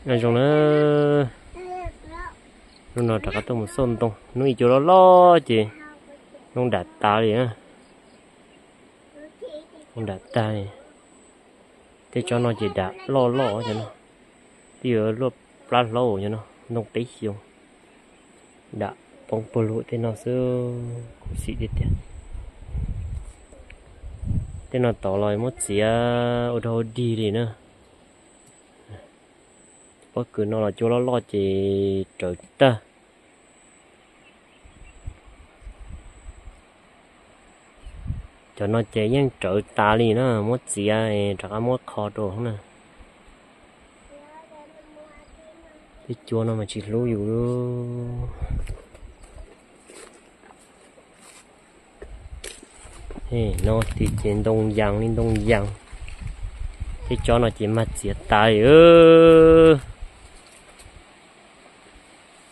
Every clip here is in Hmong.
Nyob zoo na, hnub no rov qab tuaj mus xauj ntoo, hnub ib cua loj loj ces ntoo dam tas li na. Ntoo dam tag li. Tej tsob no ces dam loj loj cov no, twb yuav luaj plab hlaub cov no, ntoo peb xyoos. Dam poob puag lug tej no xwb, khuv xim tiag tiag. Tej no tod los muab txiav ua dog ua dig li na. Pob kws no los cua loj loj ces rawv tag. Cov no ces yeej rawv tas li na, muab txiav rov qab muab kho rau na. Tej cua no mas tsis hlub yus. No tim ces ntoo yas li ntoo yas. Tej tsob no ces mag txiav tas li.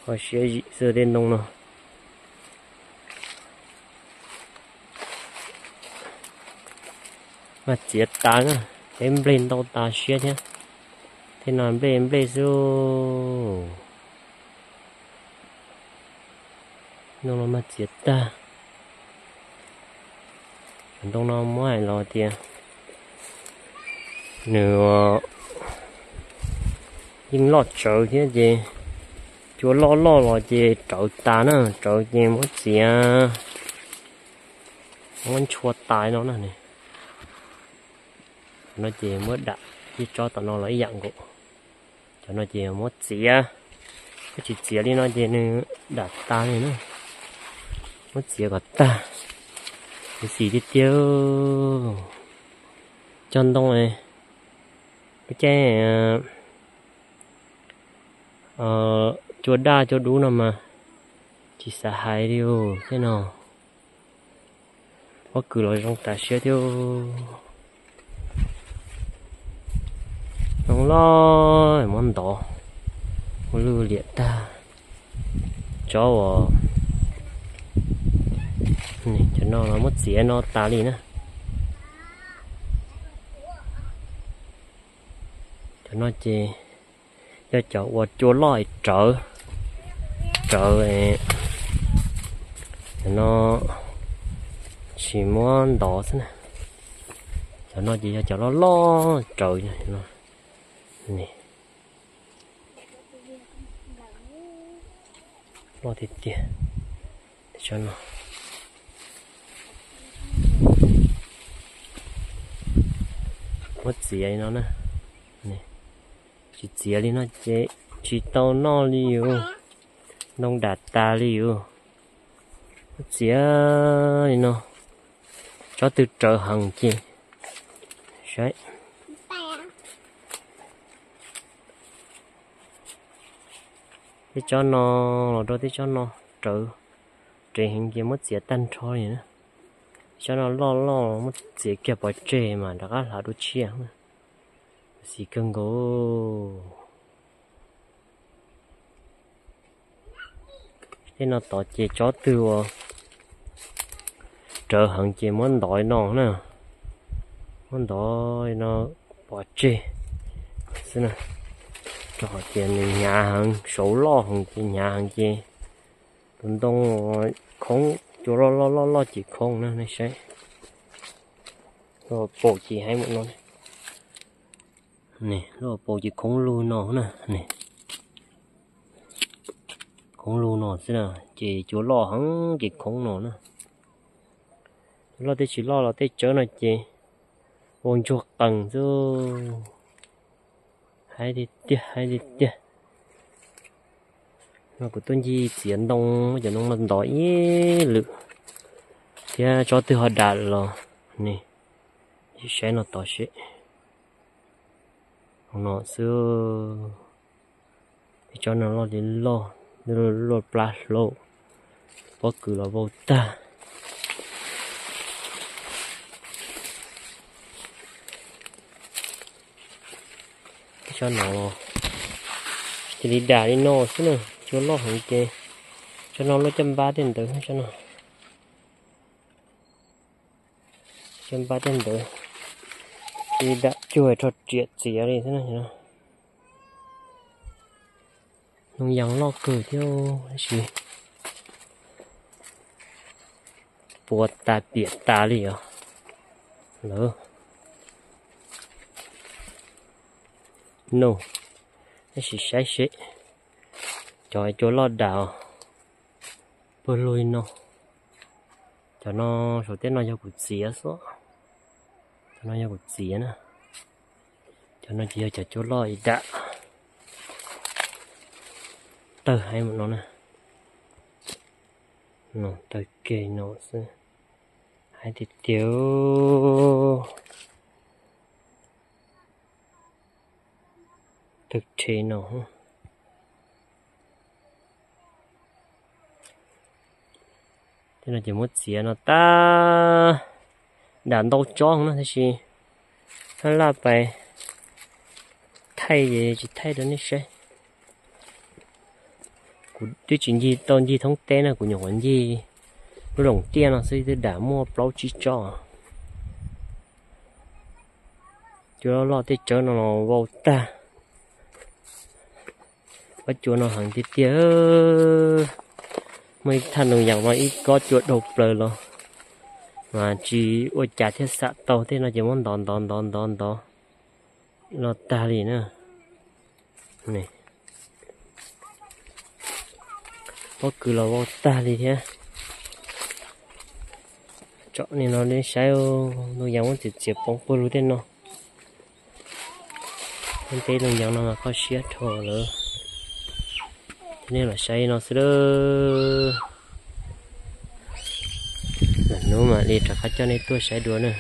Kho siab zim xwb tej ntoo no. Mag txiav tas na, peb nplej ntau tas siab thiab. Tej no nplej nplej xwb. Ntoo no mag txiav tag. Cov ntoo no muab hais los tias nws yeej loj tsawv thiab ces cua loj loj los ces rawv tas na, rawv ces muab txiav, muab ntshua tas no na. No ces muab dam, tej tsob tom no los ib yam nkaus. Cov no ces muab txiav, koj tsis txiav li no ces nws dam tas li na. Muab txiav kom tag, khuv xim tiag tiag. Cog ntoo, lub caij cua daj cua dub no mas tsis xav hais li tej no. Pob kws los zoo tas siab thiab. Zoo loj, muab ntov ua lwj liam tag. Tsob uas cov no los muab txiav no tas li na. Cov no ces yog cov uas cua loj rawv, rawv, cov no tsis muab ntov xwb na. Cov no ces yog cov loj loj rawv. Loj tiag tiag. Tsob no muab txiav li no na. Tsis txiav li no ces tsis tau noj li os. Ntoo dam tas li os. Muab txiav li no, tsob twg rawv heev ces saib. Tej tsob no los rau tej tsob no rawv, rev heev ces muab txiav tag nrho li na. Tsob no loj loj muab txiav kiag pov tseg mas rov qab hlav dua tshiab. Xis kawg nkaus. Tej no tod ces tsob twg uas rawv heev ces muab ntov no na, muab ntov no pov tseg xwb na, rau qhov tias nws hnyav heev, saud loj heev ces hnyav heev ces tus ntoo khoob, cua loj loj loj loj ces khoob na nej saib. Lub paus ces heev mus no, lub paus ces khoob lug no na, khoob lug no xwb na, ces cua loj heev ces khoob no na. Cua loj tej tsis loj los tej tsob no ces vau ntsuag qees xwb. Haib tiag tiag, haib tiag tiag. No kuv tuaj ncig txiav ntoo, cov ntoo no ntov ib lwm thiab tsob twg ho dam los ne, saib no tod seb. No xwb, tej tsob no loj li loj, luaj plab hlau, pob kws los vau tag. Tsob no cia li dam li no xwb na, cua loj heev ces tsob no luaj caj npab tej ntawd, tsob no caj npab tej ntawd, cia li dam cuag rho riam txiav li xwb na. Noog yas loj kawg thiab, tab sis puas tas piam tas li os lawm. No, tab sis saib seb, cov cua loj dam os, pawg lug li no. Cov no, saum tej no yog kuv txiav xwb, cov no yog kuv txiav na. Cov no ces yog cov cua loj ib dam. Tawg heev no na, tawg kiag no xwb, heev tiag tiag. Tawg rhe no. Tej no ces muab txiav no tag, dam ntau tsob no tab sis hab laj pais thaij ces tsis thaij rau nej saib. Kuv twb tsis ncig tau ncig thoob teb na, kuv nyuam qhuav ncig lub loos tiaj no xwb twb dam muaj plaub tsib tsob. Cua loj tej tsawb no los vau tag. Ob cua no heev tiag tiag. Muaj ib thaj noog yas no ib kob cua dhau plaws los mas tsis ua cas thiaj xam tau, tej no ces muab ntov ntov ntov ntov ntov los tag li na. Pob kws los vau tag li thiab. Tsom li no nej saib, noog yas muab txiav txiav poob pawg lug tej no. Tej noog yas no mas kho siab dhau lawm. Nej los saib no xwb. Hnub mam li rov qab coj nej tuaj saib dua na.